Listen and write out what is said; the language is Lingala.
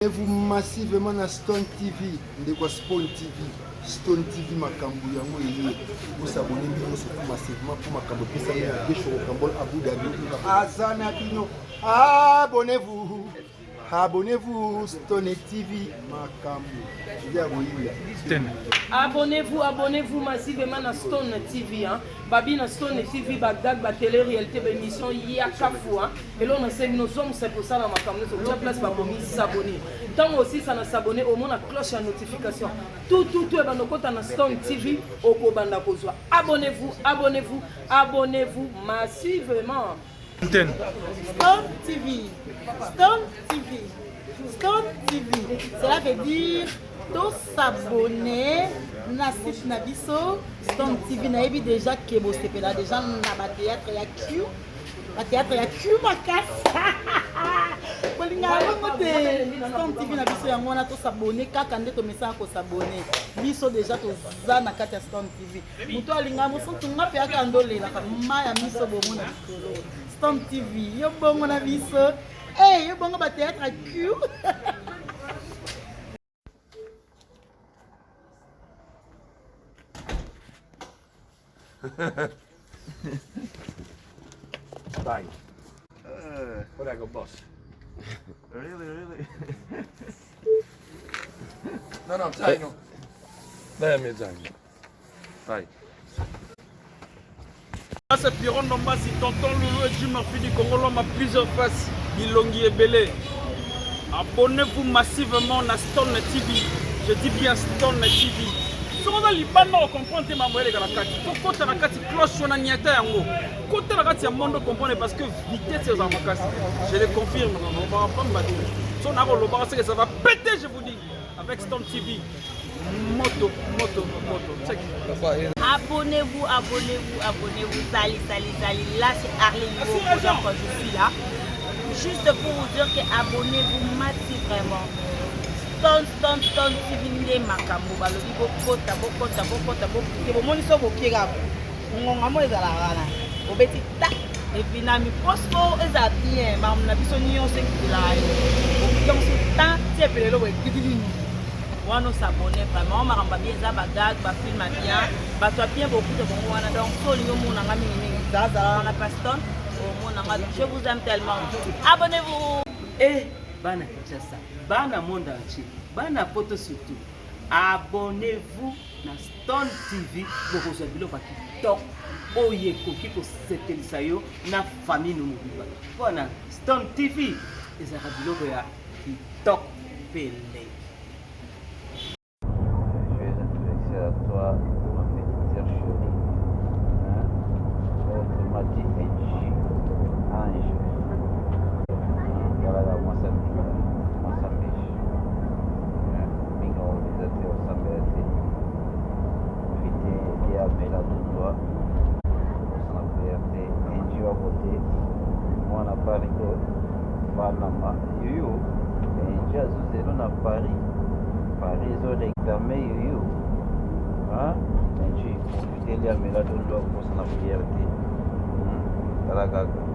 Abonnez-vous massivement na Stone TV, ndeko ya Spawn TV, Stone TV makambo yango eye. Bosabone bino nyonso mpo massivement mpo makambo epesami na Gesho Rocambole Abu Dhabi. Aza na bino. Abonnez-vous. Abonnez-vous Stone TV makambo eza ya koyinda. Abonnez-vous, abonnez-vous massivement na Stone TV hein. Babi na Stone TV ba gag ba télé réalité ba émission yaka fou hein. Eloko na sengi no zwa mosapi osala makambo nyonso otya place bakomi s'abonner. Ntango osisa na s'abonner omona cloche ya notification. Tout tout tout ebanda okota na Stone TV okobanda kozwa. Abonnez-vous, abonnez-vous, abonnez-vous massivement. Antenne. Stone TV. Stone TV. Stone TV. Cela veut dire to s'abonner na site na biso Stone TV nayebi déjà ke bosepela déjà na ba théâtre ya Q. Ba théâtre ya Q makasi. Bolingaka bongo te. Stone TV na biso yango wana to s'abonner kaka nde tomesana ko s'abonner. Biso déjà toza na kati ya Stone TV. Moto alinga mosusu nga mpe aka ndolelaka ma ya miso bongo na likolo. Stone TV yo bongo na biso. Hey, yo bongo ba théâtre Q. Bang. What I go boss? Really, really? No, no, zaino. Dai mio zaino. Vai. C'est Pierrot Ndombasi, tonton Loulou et Jim Murphy du Congo, l'homme à plusieurs faces, Bilongi Ebele. Abonnez-vous massivement à Stone TV. Je dis bien Stone TV. soki oza libanda okomprendre te mambo eleka na kati tokota na kati cloche wana niata yango kota na kati ya monde comprendre parce que vitesse ezala makasi je le confirme nalobaka pamba te so nakolobaka seke ça va péter je vous dis avec Stone TV moto moto moto check Abonnez-vous, abonnez-vous, abonnez-vous. Salut, salut, salut. Là, c'est Arlene Boko, donc je suis là. Juste pour vous dire que abonnez-vous massivement. Vraiment. Stone, Stone, Stone TV nde makambo balobi bokota bokota bokota boke bomoni so boke kaka ngonga mo ezalaka wana obeti ta efinami posko eza bien makambo na biso nyonso ekitelaka yo okoki yango so ta ti epelelo boye kididini wana osabone vraiment makambo ya bien eza bagag bafilme ya bien bato ya bien bokuta bango wana donc so olingi omona nga mingimingi zazala wana paston omona nga je vous aime tellement abonnez-vous Eh, bana Kinshasa, bana monde entier, bana poto surtout, abonnez-vous na Stone TV, bokozwa biloko ya kitoko oyo ekoki kosepelisa yo na famille no mobimba. Mpo na Stone TV ezalaka biloko ya kitoko mpe elengi. Joyeux anniversaire à toi, ma petite sœur chérie. Hein? Autrement dit, Angie, Ange. Voilà la mwasi ya mbinga, mwasi ya mbeshi. Hein? Mbinga oloba te, osambela te. Profite ya mela dondwa. Osana prière te. Angie wa beauté. Mwana Paris oyo. Panama. Yoyo. Angie azozelo na Paris. Paris ezo réclamer yoyo. Hein? Angie, profite ya mela dondwa. Osana prière te. Tala kaka.